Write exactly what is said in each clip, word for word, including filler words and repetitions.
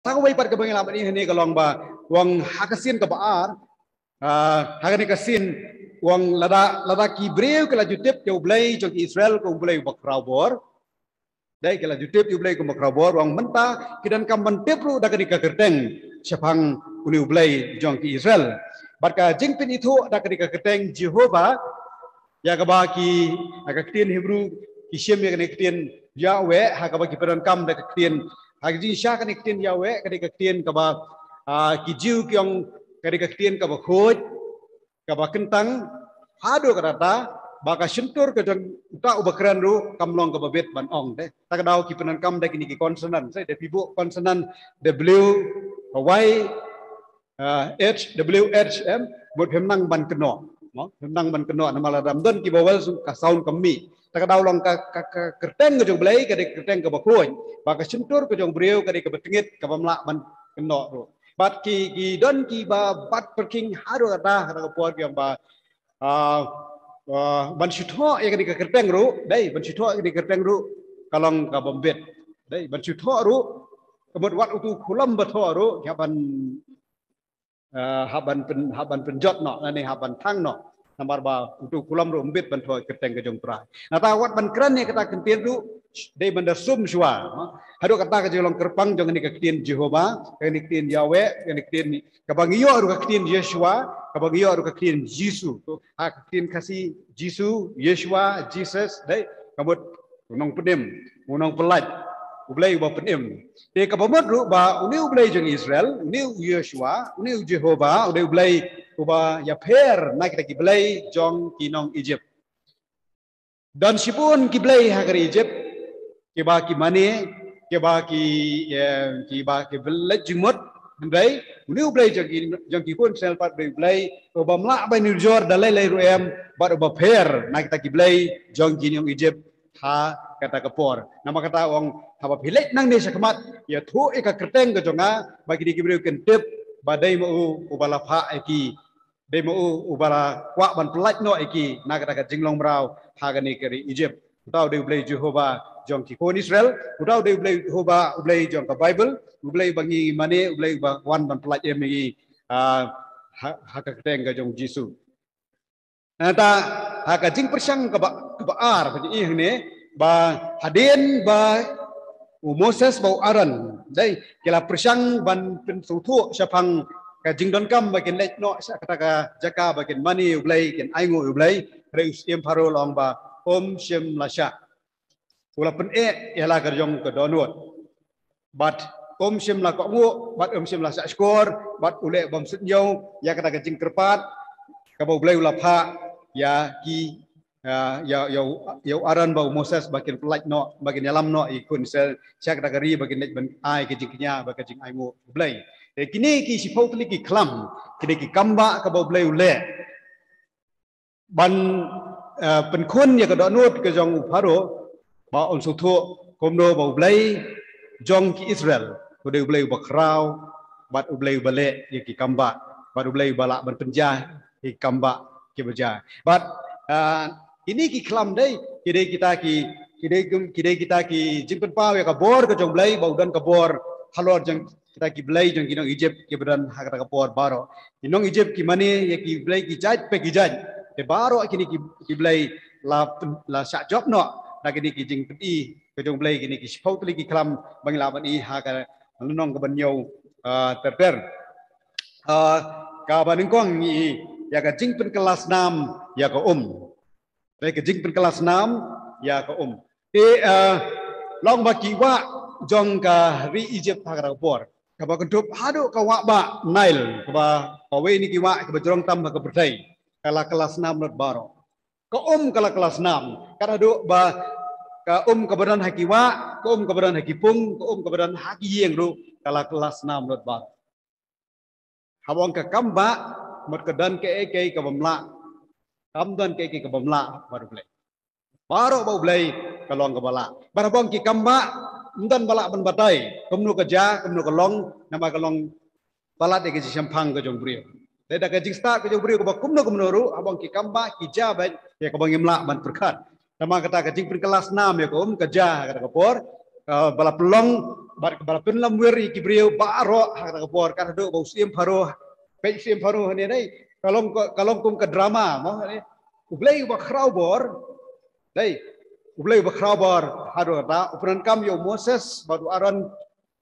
Tang wei pat kaba ngi lah ban ïohi hangne ka long ba u ong ha ka sien kaba ar, ah, ha kane ka sien u ong lada, lada ki briew ki la ju tip ïa u Blei jong ki Israel kum u Blei uba khraw bor. Dei, ki la ju tip ïa u Blei kum uba khraw bor, u ong mynta ki donkam ban tip ruh da kane ka kyrteng shaphang une u Blei jong ki Israel. Bad ka jingpynithuh da kane ka kyrteng Jehovah, ïa kaba ki, ha ka ktien Hebrew ki shim ïa kane ka ktien Yahweh, ha kaba ki pyndonkam da ka ktien, ha ka jingshisha kane ka ktien Yahweh, kane ka ktien kaba, ah, ki Jiw ki ong kane ka ktien kaba khuid, kaba kyntang, haduh katta ba ka shyntur ka jong uta uba kren ruh kam long kaba bit ban ong, dei. Ta ka daw ki pyndonkam da kine ki consonant, sa da phi buh consonant W, Y, ah, H, W, H, em, mut phim nang ban kynnoh. Mo, phim nang ban kynnoh namar lada ym don ki vowel ka sound kam mih. Ta ka daw long ka, ka, ka kyrteng ka jong u Blei ka dei ka kyrteng kaba khuid. Ba ka shyntur ka jong u briew ka dei kaba tyngit, kaba ym lah ban kynnoh ruh. Bad ki, ki don kiba bat pyrkhing haduh katta, katta ka por ki ong ba, ah, ah, ban shu thoh ïa kane ka kyrteng ruh, dei, ban shu thoh ïa kane ka kyrteng ruh ka long kaba ym bit. Dei, ban shu thoh ruh, ka mut wat utu u khulom ba thoh ruh, ki hap ban, ah, hap ban pyn, hap ban pynjot noh, lane hap ban thang noh. Namar ba utu u khulom ruh ym bit ban thoh ïa ka kyrteng ka jong u Trai. Nangta wat ban kren ïa kata ka ktien ruh, dei ban da sum shuwa. Haduh katta ka jinglong kyrpang jong kane ka ktien Jehovah, kane ka ktien Yahweh, kane ka ktien, kaba ngi ïoh ruh ka ktien Yeshua, kaba ngi ïoh ruh ka ktien Jisu. Ha ka ktien Khasi Jisu, Yeshua, Jesus, dei, ka mut u nongpynim, u nongpyllait, u Blei uba pynim. Te kaba mut ruh ba une u Blei jong Israel, une u Yeshua, une u Jehovah, une u Blei uba ïapher na kita ki blei jong ki nong Egypt. Don shibun ki blei ha ka ri Egypt, kiba ki mane, kiba ki, eh, kiba ki blei jingmut, hynrei une u Blei jong ki, jong ki khun Israel pat u dei u Blei uba ym lah ban ujor da lei lei ruh em, bad uba pher na kita ki blei jong ki nong Egypt ha kata ka por. Namar kata u ong, haba phi leit nangne shakhmat, ïathuh ïa ka kyrteng ka jong nga, ba kine ki briew kin tip ba dei ma u uba la phah ïa ki, dei ma u uba la kwah ban pyllait noh ïa ki na kata ka jinglong mraw ha kane ka ri Egypt. Uta u dei u Blei Jehovah jong ki khun Israel, uta u dei u Blei Jehovah, u Blei jong ka Baibl, u Blei uba ngi mane, u Blei uba wan ban pyllait em ïa ngi, ah, ha, ha ka kyrteng ka jong u Jisu. Nangta ha ka jingpyrshang kaba, kaba ar, ka jingïohi hangne ba hadien ba u Moses bad u Aaron, dei, ki la pyrshang ban pynsngewthuh shaphang ka jingdonkam ba kin leit noh sha kata ka jaka ba kin mane ïa u Blei, kin ainguh ïa u Blei, hynrei u syiem Pharaoh u la ong ba um shym la shah. U la pyneh ïa la ka jong ka dohnud. Bad um shym la kohnguh, bad um shym la shahshkor, bad u leh bymsuidñiew ïa kata ka jingkyrpad kaba u Blei u la phah ïa ki, ïa, ïa, ïa u, ïa u Aaron bad u Moses ba kin pyllait noh, ba kin ïalam noh ïa ki khun Israel sha kata ka ri ba kin leit ban ai ka jingkñia bad ka jingainguh u Blei. Te kine ki shiphew tylli ki khlam, kine ki kambah kaba u Blei u leh ban, eh, pynkhun ïa ka dohnud ka jong u Pharaoh, ba un sngewthuh kumno ba u Blei jong ki Israel u dei u Blei uba khraw, bad u Blei uba leh ïa ki kambah, bad u Blei uba lah ban pynjia ïa ki kambah kiba jia. Bad, eh, kine ki khlam dei, ki dei kita ki, ki dei ki, ki dei kita ki jingpynpaw ïa ka bor ka jong u Blei, ba u don ka bor halor jong kita ki blei jong ki nong Egypt kiba don ha kata ka por baroh. Ki nong Egypt ki mane ïa ki blei ki jait pa ki jait. Te baroh kine ki, ki blei la pyn-, la shah jop noh na kine ki jingpyni ka jong u Blei, kine ki shiphew tylli ki khlam ba ngi lah ban i ha ka lynnong kaba hynñiew, ah, ter ter. Ah, kaba nyngkong ngi i ïa ka jingpynkylla snam ïa ka um. Dei, ka jingpynkylla snam ïa ka um. Te, eh, long ba ki wah jong ka ri Egypt ha kata ka por, kaba kynthup haduh ka wah bah Nile, kaba, kawei na ki wah kaba jrong tam ha ka pyrthei, ka la kylla snam lut baroh. Ka um ka la kylla snam. Kat haduh ba ka um kaba don ha ki wah, ka um kaba don ha ki pung, ka um kaba don ha ki ïing ruh ka la kylla snam lut baroh. Haba ong ka kambah, mut ka don kaei kaei kaba ym lah. Kam don kaei kaei kaba ym lah bad u Blei. Baroh bad u Blei ka long kaba lah. Bad haba ong ki kambah, ym don ba lah ban batai kumno ka jia, kumno ka long, namar ka long palat ïa ka jingshemphang ka jong u briew. Dei da ka jingstad ka jong u briew kaba kumno kumno ruh, haba ong ki kambah, ki jia beit ïa kaba ngim lah ban pyrkhat. Namar kata ka jingpynkylla snam ïa ka um ka jia ha kata ka por, eh, ba la pynlong bad ba la pynlamwir ïa ki briew baroh ha kata ka por, ka haduh ba u Syiem Pharaoh, peit u Syiem Pharaoh hangne dei, ka long ka, ka long kum ka drama mo hangne. U Blei uba khraw bor, dei, u Blei uba khraw bor, haduh kata u pyndonkam ïa u Moses bad u Aaron,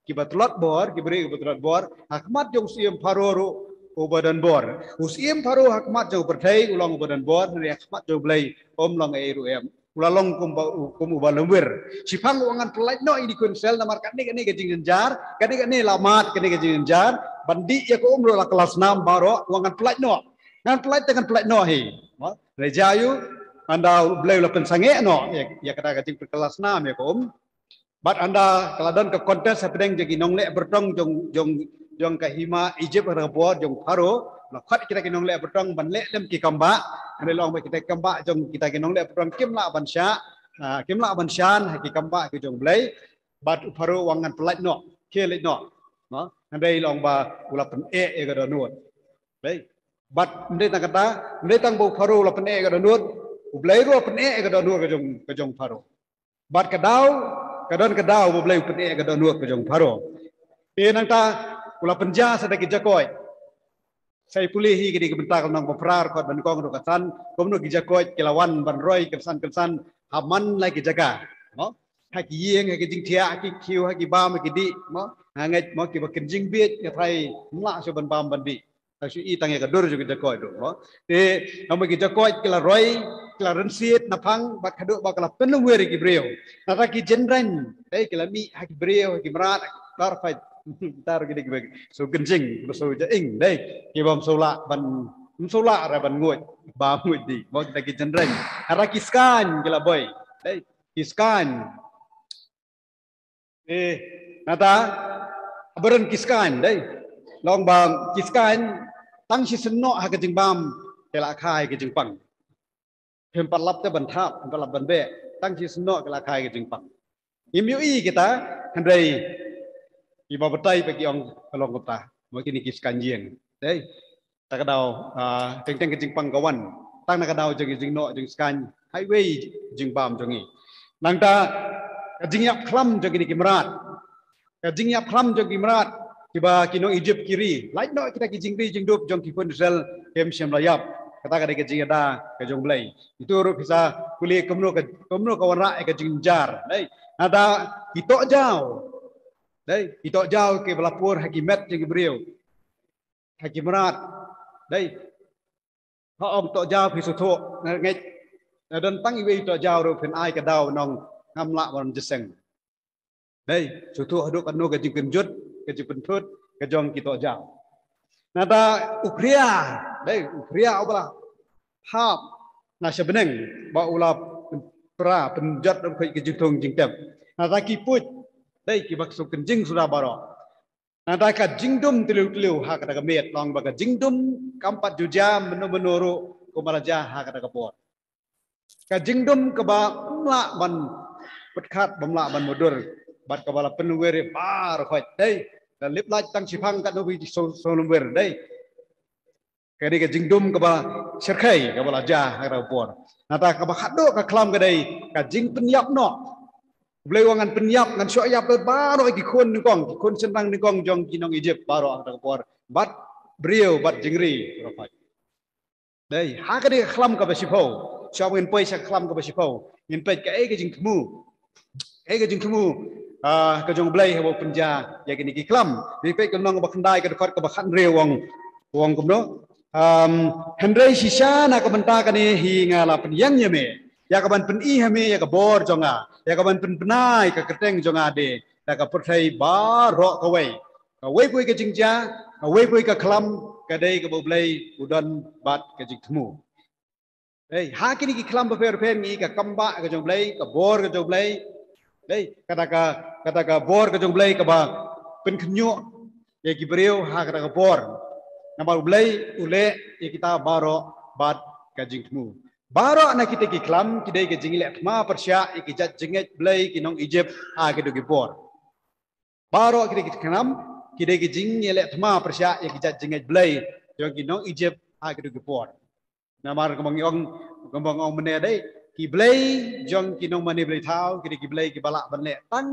kiba tlot bor, ki briew kiba tlot bor ha khmat jong u Syiem Pharaoh ruh uba don bor. U Syiem Pharaoh ha khmat jong u pyrthei u long uba don bor, hynrei ha khmat jong u Blei um long ei ruh em. U la long kum ba, kum uba lamwir. Shiphang u ong ngan pyllait noh ïa kine ki khun Israel namar katne katne ka jingjynjar, katne katne la mad katne ka jingjynjar, ban dih ïa ka um ruh la kylla snam baroh, u ong ngan pyllait noh. Ngan pyllait te ngan pyllait noh hi. Mo? Hynrei jia ïa u, ynda u Blei u la pynsangeh noh ïa, ïa kata ka jingpynkylla snam ïa ka um. Bad ynda ka la don ka contest hapdeng jong ki nongleh byrtong jong, jong, jong ka hima Egypt ha kata ka por jong Pharaoh, la khot kita ki nongleh byrtong ban leh lem ki kambah, hynrei la ong ba kita ki kambah jong kita ki nongleh byrtong kim lah ban shah, ah, kim lah ban shan ha ki kambah ki jong u Blei, bad u Pharaoh u ong ngan pyllait noh, khie leit noh. Mo? Hynrei la ong ba u la pyneh ïa ka dohnud. Dei. Bad ym dei tang kata, ym dei tang ba u Pharaoh u la pyneh ïa ka dohnud, u Blei ruh u la pyneh ïa ka dohnud ka jong, ka jong Pharaoh. Bad ka daw, ka don ka daw ba u Blei u pyneh ïa ka dohnud ka jong Pharaoh. Te nangta u la pynjia sa da ki jakoit. Sa ïa pule hi kine ki bynta ka lynnong ba phra, dkhot ba nyngkong haduh ka san, kumno ki jakoit ki la wan ban roi kynsan kynsan ha man la ki jaka. Mo? Ha ki ïing, ha ki jingthiah, ha ki khiew, ha ki bam, ha ki dih, mo? Ha ngeit, mo, kiba kynjing bieit, nga tharai ym lah shuh ban bam ban dih. Tang shu i tang ïa ka dur jong ki jakoit ruh, mo. Te namar ki jakoit ki la roi, ki la rynsied naphang, bad haduh ba ka la pynlamwir ïa ki briew. Nangta ki jynrein, dei, ki la mih ha ki briew, ha ki mrad, tar phai, tar ki dei kiba shu kynjing, kiba shu jaing, dei, kiba ym shu lah ban, ym shu lah ruh ban nguid, ba nguid dih, mo, kita ki jynrein. Nangta ki skaiñ ki la boi, dei, ki skaiñ. Eh, nangta, haba don ki skaiñ, dei. La ong ba ki skaiñ, tang shisien noh ha ka jingbam, ki la kha ïa ka jingpang. Phim pat lap te ban thap, phim pat lap ban beh, tang shisien noh ki la kha ïa ka jingpang. Ngim ïohi kita, hynrei kiba batai pat ki ong ka long kumta. Mo kine ki skaiñ ïing, dei. Ta ka daw, ah, teng teng ka jingpang ka wan. Tang na ka daw jong ki jingnoh jingskaiñ ha iwei i jingbam jong ngi. Nangta ka jingïap khlam jong kine ki mrad. Ka jingïap khlam jong ki mrad, kiba ki nong Egypt ki ri. Lait noh kita ki jingri jingdup jong ki khun Israel kim shym la ïap. Kata ka dei ka jingïada ka jong u Blei. Ito ruh phi sa pule kumno ka, kumno ka wanrah ïa ka jingjynjar. Dei. Nangta ki tohjaw. Dei, ki tohjaw kiba la pur ha ki met jong ki briew. Ha ki mrad. Dei. Ha ong tohjaw phi sngewthuh, nga ngeit. Nga don tang iwei tohjaw ruh phin ai ka daw nong ngam lah ban jingïaseng. Dei, sngewthuh haduh katno ka jingkynjut, ka jingpynthut ka jong ki tohjaw. Nangta u khria, dei, u khria uba la hap na sha bneng, ba u la pra pynjot ruh ka jingthung jingtep. Nangta ki puit, dei, kiba shu kynjing suda baroh. Nangta ka jingdum tliw tliw ha kata ka miet, la ong ba ka jingdum kam pat ju jia mynno mynno ruh kumba la jia ha kata ka por. Ka jingdum kaba ym lah ban pyrkhat, ba ym lah ban mudui, bad kaba la pynlamwir baroh khoit, dei. La lip lait tang shiphang katno phi shu, shu lamwir, dei. Kane ka jingdum kaba shyrkhei kaba la jia ha kata ka por. Nangta kaba khatduh ka khlam ka dei ka jingpynïap noh. U Blei u ong ngan pynïap, ngan shoh ïap baroh ki khun nyngkong, ki khun shynrang nyngkong jong ki nong Egypt baroh ha kata ka por. Bad briew, bad jingri baroh khoit. Dei, ha kane ka khlam kaba shiphew. Shuwa ngin poi sha ka khlam kaba shiphew, ngin peit kaei ka jingthmu. Kaei ka jingthmu, ah, ka jong u Blei haba u pynjia ïa kine ki khlam. Ngin peit ka lynnong kaba khyndai, ka dkhot kaba khathynriew, u ong, u ong kumno. Um, hynrei shisha na ka bynta kane hi nga la pynïeng ïa me, ïa kaban pyni ha me ïa ka bor jong nga, ïa kaban pynbna ïa ka kyrteng jong nga de da ka pyrthei baroh kawei. Kawei poi ka jingjia, kawei poi ka khlam, ka dei kaba u Blei u don bad ka jingthmu. Dei, ha kine ki khlam bapher bapher ngi i ka kambah ka jong u Blei, ka bor ka jong u Blei. Dei, kata ka, kata ka bor ka jong u Blei kaba pynkhynñiuh ïa ki briew ha kata ka bor. Namar u Blei u leh ïa kita baroh bad ka jingthmu. Baroh na kita ki khlam ki dei ka jingïaleh thma pyrshah ïa ki jait jingngeit Blei ki nong Egypt ha kito ki bor. Baroh kita ki khlam ki dei ka jingïaleh thma pyrshah ïa ki jait jingngeit Blei jong ki nong Egypt ha kito ki por. Namar kumba ngi ong, kumba ngi ong mynne, dei, ki blei jong ki nongmane blei thaw ki dei ki blei kiba lah ban leh tang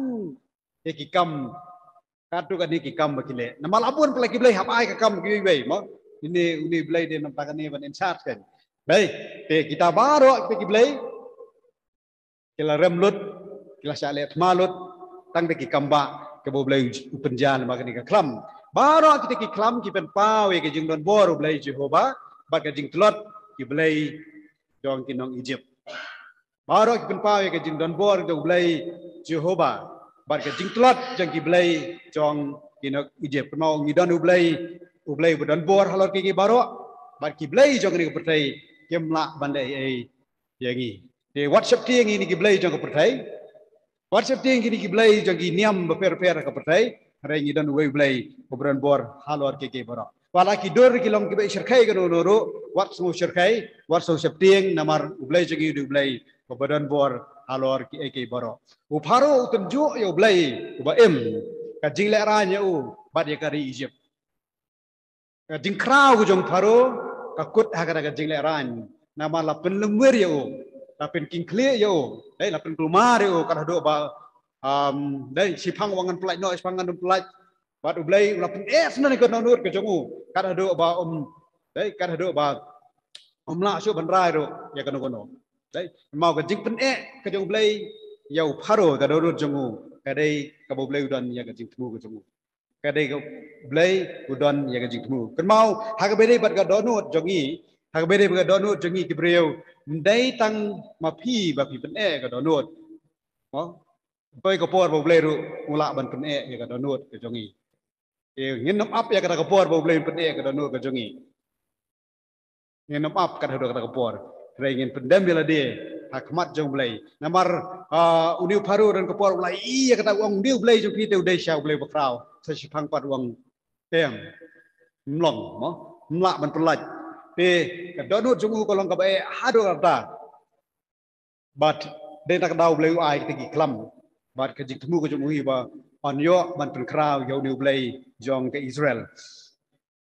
ïa ki kam Katto katne ki kam ba ki leh. Namar la bun palat ki blei hap ai ka kam kiwei kiwei mo. Ine une u blei dei namar kane ban in charge kan. Dei, te kita baroh kita ki blei ki la rem lut, ki la shah leh thma lut, tang da ki kam ba kaba u Blei u pynjah namar kane ka khlam. Baroh kita ki khlam ki pynpaw ïa ka jingdonbor u Blei Jehobah bad ka jingtlot ki blei jong ki nong Ijipt. Baroh ki pynpaw ïa ka jingdonbor jong u Blei Jehobah bad ka jingtlot jong ki blei jong ki nong Ijipt. Kynmaw ngi don u Blei, u Blei ba donbor halor kiei kiei baroh, bad ki blei jong kane ka pyrthei kim lah ban leh ei ei ïa ngi. Te wat sheptieng ïa kine ki blei jong ka pyrthei. Wat sheptieng ïa kine ki blei jong ki niam bapher bapher ha ka pyrthei. Hynrei ngi don uwei u Blei uba donbor halor kiei kiei baroh. Wat la ki dur ki long kiba shyrkhei kano kano ruh, wat sngew shyrkhei, wat sngew sheptieng namar u Blei jong ngi u dei u Blei uba donbor halor kiei kiei baroh. U Pharaoh u tynjuh ïa u Blei uba im, ka jinglehraiñ ïa u bad ïa ka ri Ijipt. Ka jingkhraw ka jong u Pharaoh ka kut ha kata ka jinglehraiñ. Namar la pynlymwir ïa u, la pynkhih khlieh ïa u, dei, la pynkulmar ïa u kat haduh ba, um, dei, shiphang wat ngan pyllait noh, shiphang wat ngan pyllait. Bad u Blei u la pyneh sngewbha ïa ka dohnud ka jong u kat haduh ba um, dei, kat haduh ba um lah shuh ban rai ruh ïa kano kano. Dei, kynmaw ka jingpyneh ka jong u Blei ïa u Pharaoh ka dohnud jong u ka dei kaba u Blei u don ïa ka jingthmu ka jong u. Ka dei ka Blei u don ïa ka jingthmu. Kynmaw ha kaba ïadei bad ka dohnud jong ngi, ha kaba ïadei bad ka dohnud jong ngi ki briew, ym dei tang ma phi ba phi pyneh ka dohnud. Mo? Toi ka por ba u Blei ruh u lah ban pyneh ïa ka dohnud ka jong ngi. Te ngin nym ap ïa kata ka por ba u Blei un pyneh ka dohnud ka jong ngi. Ngin nym ap kat haduh kata ka por. Hynrei ngin pyndem ïa lade ha khmat jong u Blei. Namar, ah, une u Pharaoh don ka por u la ïohi ïa kata, u ong une u Blei jong phi te u dei shisha u Blei bakhraw. Sa shiphang pat u ong te ym long mo, ym lah ban pyllait. Te ka dohnud jong u ka long kaba eh haduh katta. Bad dei na kata ka daw u Blei u ai kita ki khlam bad ka jingthmu ka jong u hi ba un ïoh ban pynkhraw ïa une u Blei jong ka Israel.